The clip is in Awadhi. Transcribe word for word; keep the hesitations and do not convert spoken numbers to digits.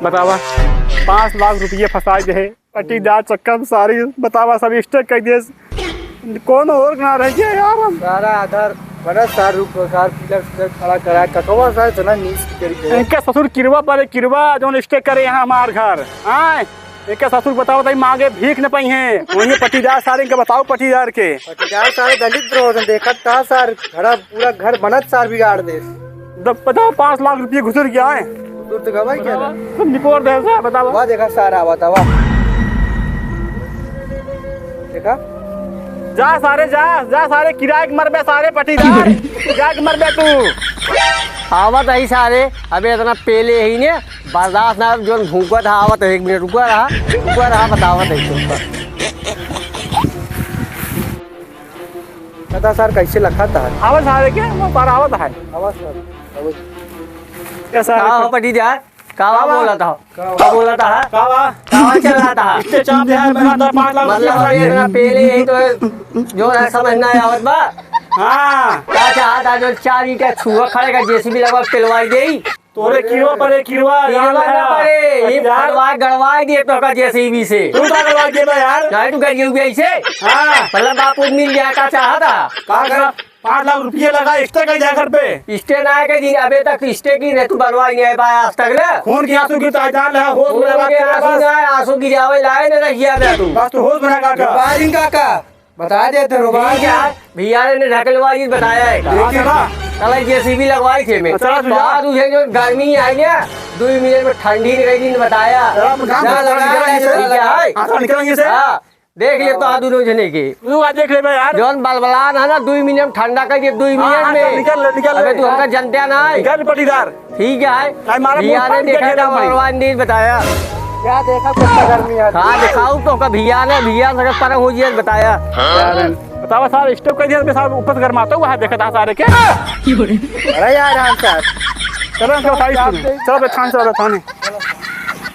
बतावा, पाँच लाख रुपये फंसाइ दे है पट्टीदार चक्कर में सारी। बतावा, सब स्टे कइ देस, कौन और ना रह गया यार हम। सारा आधार बनत सार रुको सार, पिलर पिलर खड़ा करा, ककवा सार इतना नीच करी है। इनका ससुर किरवा पर किरवा, जौन स्टे करे यहाँ हमार घर। आए, इनका ससुर बतावा, ताई मांगे भीख न पाई हैं। वहीं पट्टीदार सारे इनका बताओ, पट्टीदार के। पट्टीदार सारे दलित रहो, देखत का सार, घर पूरा घर बनत सार बिगाड़ दे। जब बताओ, पाँच लाख रुपये घुसुर गया है। घुसुर तो गवा ही क्या ना? तुम निपोर दे सार, बताओ। वाह, देखा सारा, बतावा। देखा? जा सारे, जा, जा सारे, किराए के मरबे सारे पट्टीदार। किराए के मरबे तू। आवत ही सारे, अबे इतना पेले ही ने, बर्दाश्त ना, जौन भूकत है, आवत है, एक मिनट रुका रहा, रुका रहा, बतावत है तुमका। पता सर, कैसे लखत है? आवत सारे के, वो पर आवत है। आवत सर, आवत। कैसा का है? हो पट्टीदार? कावा कावा? बोलत हो? कावा? का बोलत हो? कावा? कावा चल रहा था? इतने चाप दे यार, मेरा तो पाँच लाख मतलब, रुपया अभी है। इतना पेले ही तो जो है, समझ ना आवत बा। हाँ। का चाहत है, जो चार ईंटा छुआ खड़े का जेसीबी लगवा के पेलवाई देई? तोरे किरवा परे, किरवा, किरवा ना परे, ये यार। फटवा गड़वाई दिए तो का जेसीबी से। तू का गड़वाई दिए बा यार? नहीं, तू कर दिए ऐसे? हाँ। मतलब, बापू मिल गया, का चाहत है? का कर? पाँच लाख रुपये लगा, स्टे कइ दिया घर पे। स्टे ना है के दिन, अबे तक स्टे की नहीं, तू बनवाई नहीं है पाया आज तक ले। खून के आंसू की ताजदार है, होश खून में के बात कर आंसू बस। ना है, आंसू गिरावे लाए ना रहिया ना तू। बस तू होश बना काका। रुबाइन काका, बता दे थे रुबाइन। ठीक है, भैया ने ढकलवाजी बताया है। ठीक है ना? कल जेसीबी लगवाई थे मैं। अच्छा, तो अच्छा। आज उसे जो गर्मी आई ना, दो मिनट में ठंडी निकल दिन बताया। चला, हम काम जा करते लगा हैं, ले, निकल चला। ठीक है। हाँ, तो निकलेंगे से। हाँ। देख ले तो आ दुनो जने के। तू आ देख ले बे यार। जौन बलबलान है ना, दुई मिनट में ठंडा कर दिए, दुई हाँ, मिनट हाँ, में। निकल ले, निकल अबे ले। तू हमका जनते ना है। निकल पटीदार। ठीक है। नहीं मारा भैया मुंह ने फाड़ के देखा खेल था भाई। भगवान ने बताया। क्या देखा कितना गर्मी है? हाँ, दिखाऊ तो का भैया ने, भैया से पर हो जिया बताया। यार, बतावा साहब, स्टॉप कर दिया, मैं साहब ऊपर से गरमाता हुआ है, देखा था सारे के। अरे यार, राम साहब। चलो, चलो, साइड से। चलो बे, थाने, चलो बे, थाने।